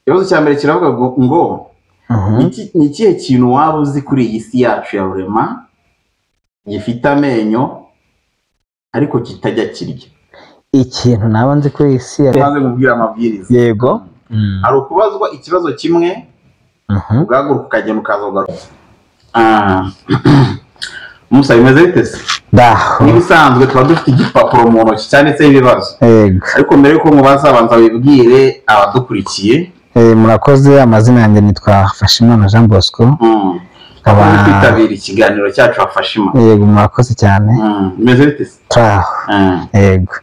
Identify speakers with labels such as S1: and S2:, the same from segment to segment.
S1: Ikibazo cya mbere kiravuga ngo ni ikihe kintu waba uzi kuri iyi si yacu ya rurema gifite amenyo ariko kitajya kirya?
S2: Ikintu naba nzi kuri iyi si ya
S1: Maze mubwira amabwiriza.
S2: Yego.
S1: Hari ukubazwa ikibazo kimwe, ugahaguruka ukagenda ukaza ugaruka. Musa, bimeze bite se?
S2: Ndaho.
S1: Nk'ibisanzwe tuba dufite igipapuro mu ntoki cyanditseho ibibazo.
S2: Yego.
S1: Ariko mbere yuko mubaza, banza wibwire abadukurikiye.
S2: Murakoze, amazina yanjye nitwa Hafashimana Jean Bosco.
S1: Nkaba kwitabira ikiganiro cyacu, Hafashima.
S2: Yego, murakoze cyane.
S1: Bimeze bite se?
S2: Turaho. Yego.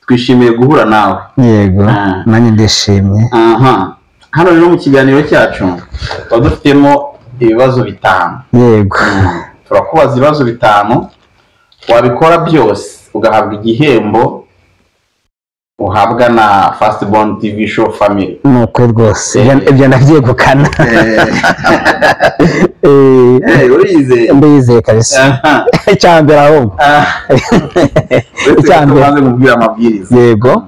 S1: Twishimiye guhura nawe.
S2: Yego, nanjye ndishimye.
S1: Aha. Hano rero mu kiganiro cyacu tuba dufitemo ibibazo 5.
S2: Yego.
S1: Turakubaza ibibazo 5, wabikora byose ugahabwa igihembo uhabwa na Firstborn TV Show Family.
S2: Ni ukuri rwose, ibyo ndabyegukana.
S1: Urizeye?
S2: Ndizeye kabisa. Icya mbere ahubwo.
S1: Icya mbere. Maze mubwira amabwiriza.
S2: Yego.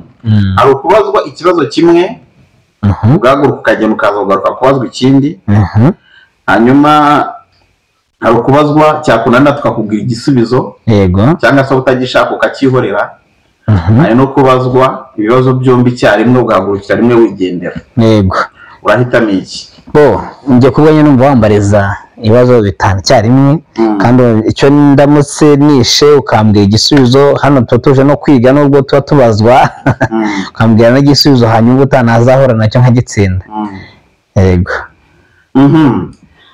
S1: Hari ukubazwa ikibazo kimwe, ugahaguruka ukagenda ukaza ugaruka kubazwa ikindi. Hanyuma hari ukubazwa cyakunanira tukakubwira igisubizo.
S2: Yego.
S1: Cyangwa se utagishaka ukakihorera. Hari no kubazwa ibibazo byombi icyarimwe, ugahagurukira rimwe wigendera.
S2: Yego.
S1: Urahitamo iki?
S2: Bo, njye kubonye numva wambariza ibibazo 5 icyarimwe, kandi icyo ndamutse nishe ukambwira igisubizo, hano tuba tuje no kwiga nubwo tuba tubazwa, ukambwira n'igisubizo hanyuma utanazahora nacyo nkagitsinda. Yego.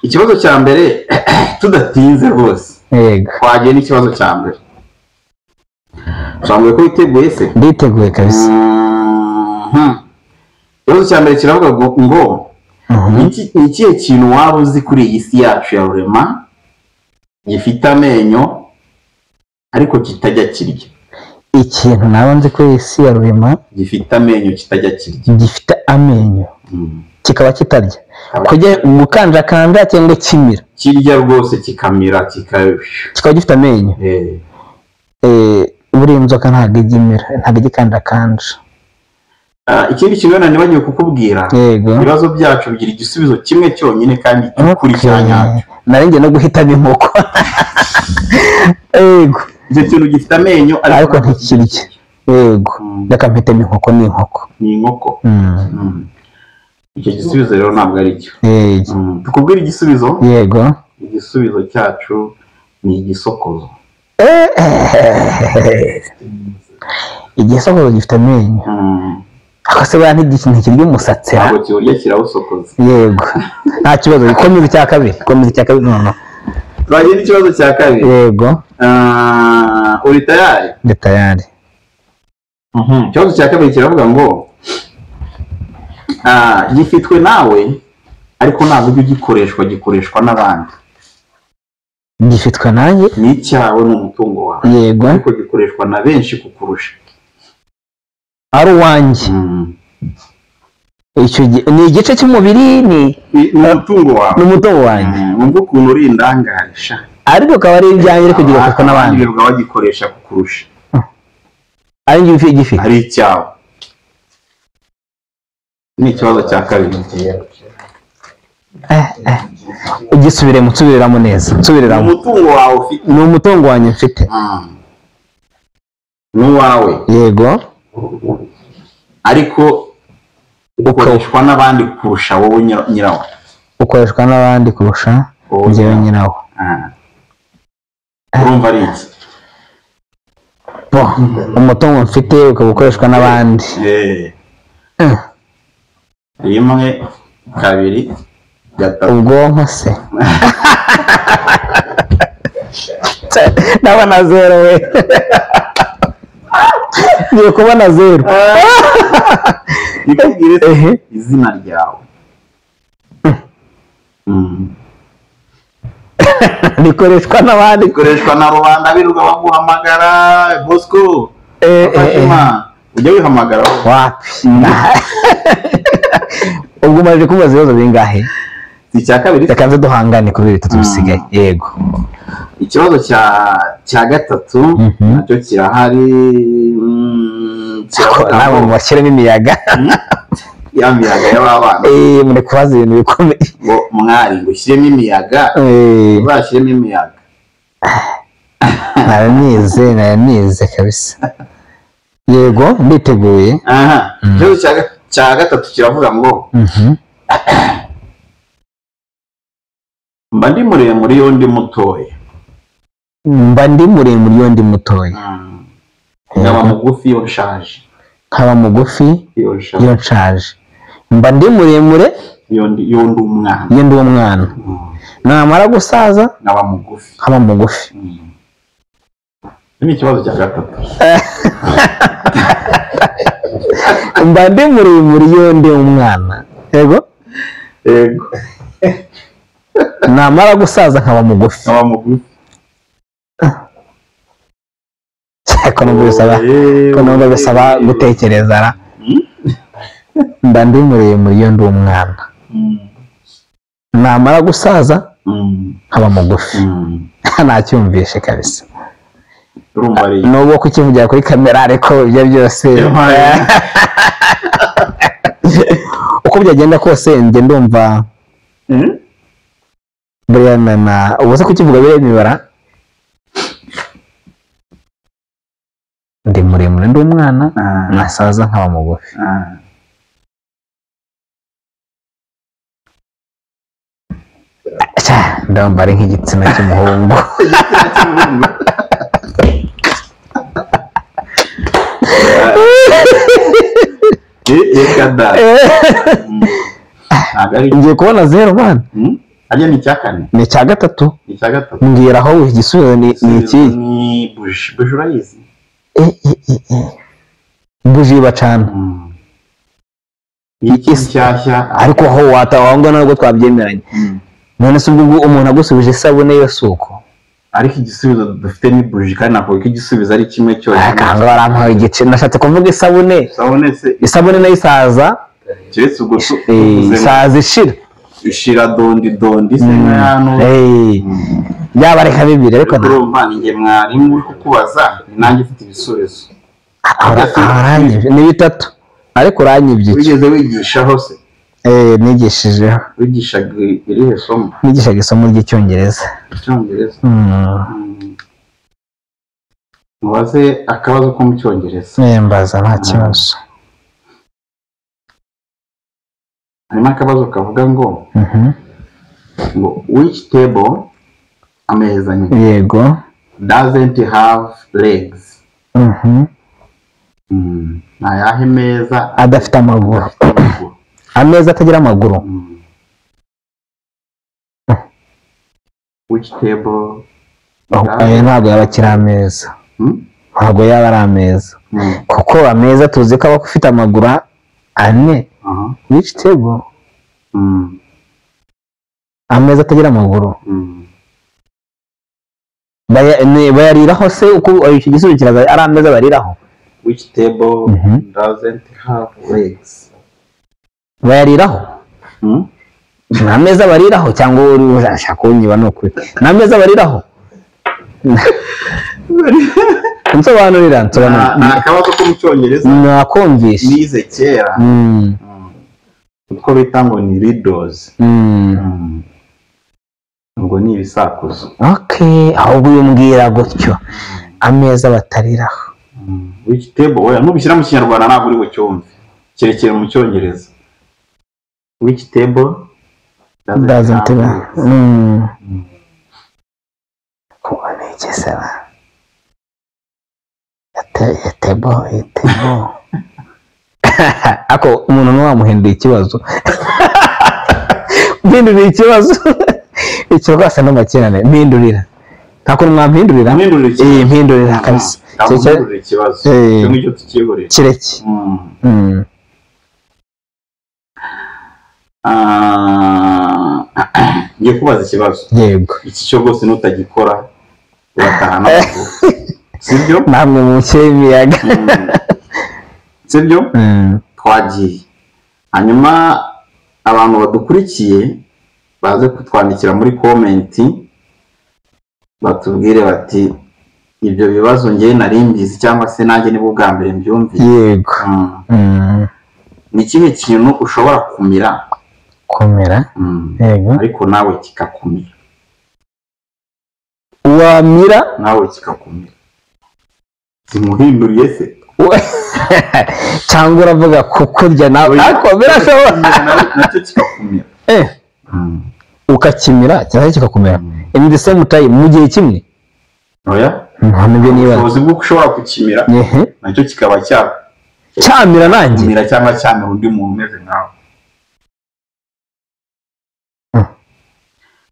S1: Ikibazo cya mbere tudatinze rwose.
S2: Yego.
S1: Twagiye n'ikibazo cya mbere. Twambwiye ko witeguye se?
S2: Nditeguye kabisa.
S1: Ikibazo cya mbere kiravuga ngo ni ikihe kintu waba uzi kuri iyi si yacu ya rurema gifite amenyo ariko kitajya kirya?
S2: Ikintu naba nzi kuri iyi si ya rurema
S1: gifite amenyo kitajya kirya.
S2: Gifite amenyo kikaba kitarya. Kujya gukanjakanja cyangwa kimira.
S1: Kirya rwose kikamira,
S2: kikaba gifite amenyo. Buriya inzoka ntabwo ijya imira, ntabwo ijya ikandakanja.
S1: Ikindi kintu nibagiwe kukubwira, ibibazo byacu bigira igisubizo kimwe cyonyine kandi cy'ukuri cya nyacyo.
S2: Nari ngiye no guhitamo inkoko. Yego.
S1: Icyo kintu gifite amenyo
S2: ariko ntikirya. Yego. Reka mpitemo inkoko, ni inkoko.
S1: Ni inkoko. Icyo gisubizo rero ntabwo ari cyo. Tukubwira igisubizo?
S2: Yego.
S1: Igisubizo cyacu ni igisokozo.
S2: Igisokozo gifite amenyo. Ako se buriya ntikirya umusatsi?
S1: Ntabwo kiwurya, kirawusokoza.
S2: Yego. Nta kibazo, komeza icya kabiri. Komeza icya kabiri noneho.
S1: Twagiye n'ikibazo cya kabiri.
S2: Yego.
S1: Uri tayari?
S2: Ndi tayari.
S1: Ikibazo cya kabiri kiravuga ngo gifitwe nawe ariko ntabwo ujya ugikoreshwa, gikoreshwa n'abandi.
S2: Gifitwe nanjye?
S1: Ni icyawe, ni umutungo wawe.
S2: Yego.
S1: Ariko gikoreshwa na benshi kukurusha.
S2: Ari uwanjye. Icyo ni igice cy'umubiri, ni
S1: umutungo wawe.
S2: Ni umutungo wanjye.
S1: Wumva ukuntu uri indangare sha.
S2: Ariko ukaba ari ibyanjye ariko gikoreshwa n'abandi.
S1: Birirwa bagikoresha kukurusha.
S2: Ari njye ugifite.
S1: Ari icyawe. Ni ikibazo cya kabiri.
S2: Ugisubiremo, nsubiriramo neza. Nsubiriramo.
S1: Umutungo wawe ufite.
S2: Ni umutungo wanjye mfite.
S1: Ni uwawe.
S2: Yego.
S1: Ariko ukoreshwa n'abandi kurusha wowe nyirawo.
S2: Ukoreshwa n'abandi kurusha njyewe nyirawo.
S1: Urumva ari iki?
S2: Bo, umutungo mfite ukaba ukoreshwa n'abandi.
S1: 1, 2, 3.
S2: Ubwonko se? Ndabona 0 we. Ngiye kubona 0.
S1: Nikubwire izina ryawe.
S2: Rikoreshwa n'abandi,
S1: rikoreshwa na rubanda, birirwa baguhamagara Bosco. Fatima, ujya wihamagara
S2: wapi? Ubwo umaze kubaza ibibazo bingahe?
S1: Icya kabiri.
S2: Reka nze duhangane kuri 3 bisigaye. Yego.
S1: Ikibazo cya gatatu nacyo kirahari.
S2: Nabo bashyiremo imiyaga.
S1: Ya miyaga y'abana.
S2: Muri kubaza ibintu bikomeye.
S1: Ngo mwari ngo ushyiremo imiyaga. Uzashyiremo imiyaga.
S2: Naranize kabisa. Yego nditeguye.
S1: Aha. Ikibazo cya gatatu kiravuga ngo mba ndi muremure iyo ndi mutoya.
S2: Mba ndi muremure iyo ndi mutoya.
S1: Nkaba mugufi iyo nshaje.
S2: Nkaba mugufi iyo nshaje. Mba ndi muremure
S1: iyo ndi umwana.
S2: Iyo ndi umwana. Namara gusaza
S1: nkaba mugufi.
S2: Nkaba mugufi.
S1: Ni ikibazo cya gatatu.
S2: Mba ndi muremure iyo ndi umwana. Yego?
S1: Yego.
S2: Namara gusaza nkaba mugufi.
S1: Nkaba mugufi.
S2: Ko nubwo bisaba gutekereza ra. Mba ndi muremure iyo ndi umwana. Namara gusaza nkaba mugufi. Nacyumvishe kabisa. Nubwo kukivugira kuri kamera ariko ibyo byose uko byagenda kose njye ndumva buriya na ubu se kukivuga biriya mibara ndi muremure ndi umwana nasaza nkaba mugufi. Ndumva ari nk'igitsina cy'umuhungu. Ngiye kubona 0 bana.
S1: Ajya ni icya kane.
S2: Ni icya gatatu.
S1: Ni icya gatatu.
S2: Mbwira aho igisubizo ni iki?
S1: Ni buji. Buji urayizi?
S2: Buji bacana.
S1: Iki nshyashya.
S2: Ariko aho watawanga ntabwo twabyemeranye. None se ubwo umuntu agusubije isabune yo suko.
S1: Ariko igisubizo dufite ni buji kandi ntabwo igisubizo ari kimwe cyose.
S2: Akanga barampaye igice nashatse kuvuga isabune.
S1: Isabune se
S2: isabune nayo isaza.
S1: Keretse ubwo
S2: isaza ishira.
S1: Ishira dondi dondi se nk'ano.
S2: Byaba reka bibiri ariko
S1: urumva ni nge mwarimu uri kukubaza ni nanjye ufite ibisubizo.
S2: Aranyibye ni bitatu ariko uranyibye.
S1: Wigeze wigishaho se?
S2: Nigishijeho.
S1: Wigishaga irihe somo?
S2: Nigishaga isomo ry'icyongereza.
S1: Icyongereza. Mubaze akabazo ko mu cyongereza.
S2: Mbaza nta kibazo.
S1: Harimo akabazo kavuga ngo ngo which table ameza nyine.
S2: Yego.
S1: Doesn't have legs. Ni ayahe meza
S2: adafite amaguru? Ameza atagira amaguru.
S1: Which table?
S2: Ntabwo yaba akiri ameza. Ntabwo yaba ari ameza. Kuko ameza tuzi ko aba afite amaguru ane. Which table? Ameza atagira amaguru. Bayariraho se uko icyo gisubizo kiraza ari ameza bariraho?
S1: Which table doesn't have legs?
S2: Bayariraho? Ni ameza bariraho cyangwa urashaka kunyiba ni ukuri? Ni ameza bariraho? Nsobanurira, nsobanurira.
S1: Ni akabazo ko mu cyongereza.
S2: Nakumvishe.
S1: Nize kera. Utwo bita ngo ni riddles. Ngo ni ibisakuzo.
S2: Okay, ahubwo uyu mbwira gutyo. Ameza batariraho.
S1: Which table? Oya nubishyira mu kinyarwanda ntabwo uri bucyumve. Kirekire mu cyongereza. Which table
S2: doesn't have kubona ikisaba table ako umuntu ntiwamuhinduye ikibazo. Mpindurira ikibazo. Icyo rwose n'amakinane mpindurira. Nta kuntu mwampindurira? Mpindurira kabisa.
S1: Mpindurira ikibazo. Icyo ngicyo tukihorere.
S2: Kireke.
S1: Ngiye kubaza ikibazo.
S2: Yego.
S1: Iki cyo rwose nutagikora urataha n'amaguru. Sibyo?
S2: Namwe muke imiyaga.
S1: Sibyo? Twagiye. Hanyuma abantu badukurikiye baze kutwandikira muri komenti batubwire bati ibyo bibazo ngiye nari mbizi cyangwa se nanjye nibwo bwa mbere mbyumviye.
S2: Yego.
S1: Ni ikihe kintu ushobora kumira?
S2: Kumira. Yego.
S1: Ariko nawe kikakumira.
S2: Wamira
S1: nawe kikakumira. Simuhinduriye se?
S2: Cyangwa uravuga kukurya nawe ariko birashoboka
S1: nacyo kikakumira.
S2: Ukakimira cyangwa kikakumira in the same time, mu gihe kimwe.
S1: Oya,
S2: ntabwo niba
S1: ubushobozi bwo ushobora kukimira nacyo kikaba
S2: cyamira nanjye,
S1: kumira cyangwa cyamira undi muntu umeze nkawe.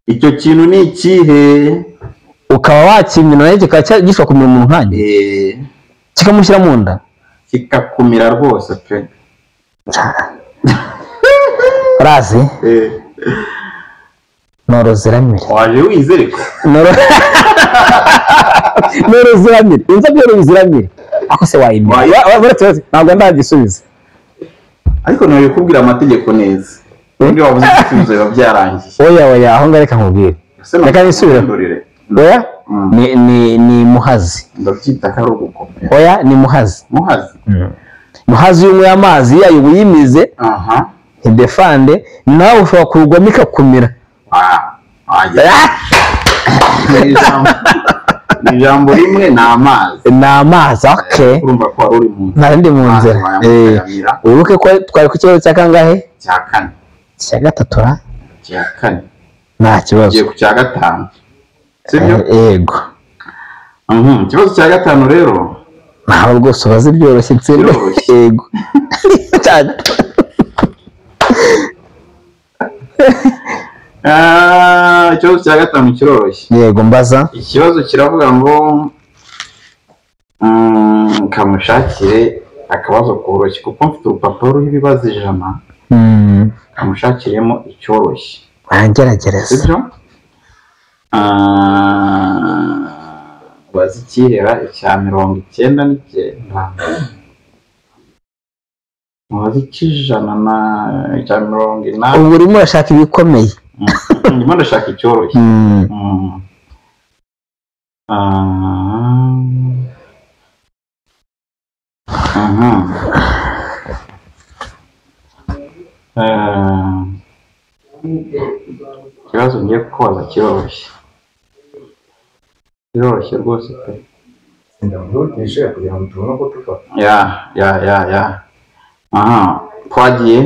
S1: Icyo kintu ni ikihe?
S2: Ukaba wakimira nawe kikaba gishobora kumira umuntu nkanjye, kikamushyira mu nda,
S1: kikakumira rwose pe.
S2: Urazi noroziramire.
S1: Waje wizereko
S2: noroziramire, inzoka yoroziramire ako se wayimira. Ntabwo ndagisubiza,
S1: ariko nari kubwira amategeko neza. Undi wabuze igisubizo biba byarangiye.
S2: Oya oya, aho ngareka nkubwire. Reka nisubire. Oya, ni muhazi.
S1: Ndabyita ko ari ugukomera.
S2: Oya, ni muhazi.
S1: Muhazi.
S2: Muhazi y'umwe amazi yayo uyimize.
S1: Aha.
S2: Ntidefande, nawe ushobora kurugwamo ikakumira.
S1: Ni ijambo rimwe, ni amazi.
S2: Ni amazi, okay.
S1: Urumva ko wari uri mu nzira.
S2: Nari ndi mu nzira. Wibuke ko twari ku kibazo cya kangahe?
S1: Cya kane.
S2: Cya gatatu ra?
S1: Cya kane.
S2: Nta kibazo.
S1: Ugiye ku cya gatanu. Sibyo?
S2: Yego.
S1: Ikibazo cya gatanu rero.
S2: Ntabwo rwose ubaze byoroshye ntsinde. Yego. Cyane.
S1: Ikibazo cya gatanu kiroroshye.
S2: Yego, mbaza.
S1: Ikibazo kiravuga ngo kamushakire akabazo koroshye, kuko mfite urupapuro ruriho ibibazo 100. Kamushakiremo icyoroshye.
S2: Wangeragereza.
S1: Sibyo? Bazi ikihera icya 99. Mubaze icy'ijana na icya 80.
S2: Ubu urimo urashaka ibikomeye.
S1: Ndimo ndashaka icyoroshye. Ikibazo ngiye kubaza kiroroshye. Kiroroshye rwose pe.
S3: Ndamwihutishe kugira ngo tubone uko tuva.
S1: Ya ya ya ya. Aha, twagiye.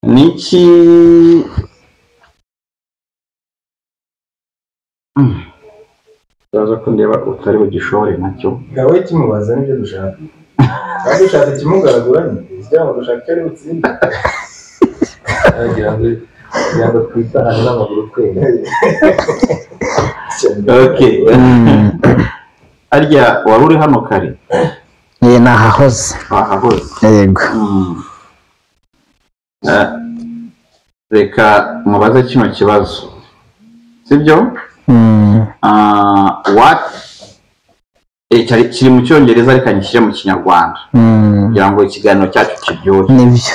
S1: Niki Ikibazo ko ndeba utari bugishore nacyo.
S3: Gawe kimubaza nibyo dushaka. Kandi dushaka ikimugaragura nyine, kugira ngo dushake icyo ari butsinde. Kugira ngo twitahane n'amaguru twemye.
S1: Okay. Arya wari uri hano kare?
S2: Nahahoze.
S1: Wahahoze.
S2: Yego.
S1: Reka mubaze kino kibazo. Sibyo? What kiri mu Cyongereza reka ngishyire mu Kinyarwanda. Kugira ngo ikiganiro cyacu kiryohe.
S2: Nibyo.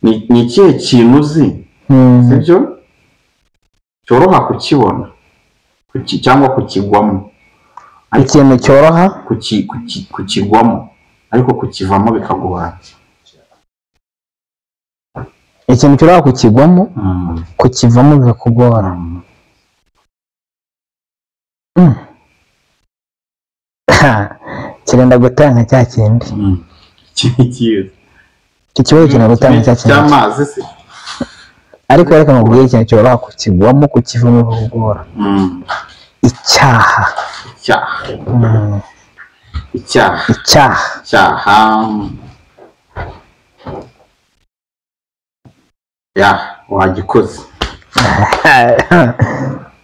S1: Ni ikihe kintu uzi? Sibyo? Cyoroha kukibona cyangwa kukigwamo.
S2: Ikintu cyoroha
S1: kukigwamo ariko kukivamo bikagorana.
S2: Ikintu cyoroha kukigwamo, kukivamo bikakugora. Kirenda gutanga cya kindi. Ikibazo kirenda gutanga cya kindi.
S1: Cy'amazi se?
S2: Ariko reka nkubwire ikintu cyoroha kukigwamo, kukivamo bikakugora. Icyaha.
S1: Icyaha. Icyaha.
S2: Icyaha.
S1: Icyaha. Ya, wagikoze.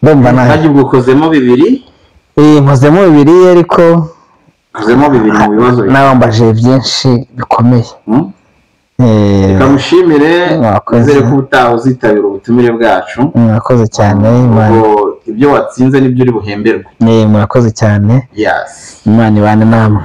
S2: Ndumva nawe.
S1: Kandi ubwo ukozemo bibiri?
S2: Nkozemo bibiri ariko
S1: nkozemo bibiri mu bibazo.
S2: Nawambaje byinshi bikomeye.
S1: Reka mushimire, nizere ko ubutaha uzitabira ubutumire bwacu.
S2: Murakoze cyane.
S1: Ubwo ibyo watsinze nibyo uri buhemberwe.
S2: Murakoze cyane.
S1: Yes.
S2: Imana ibane namwe.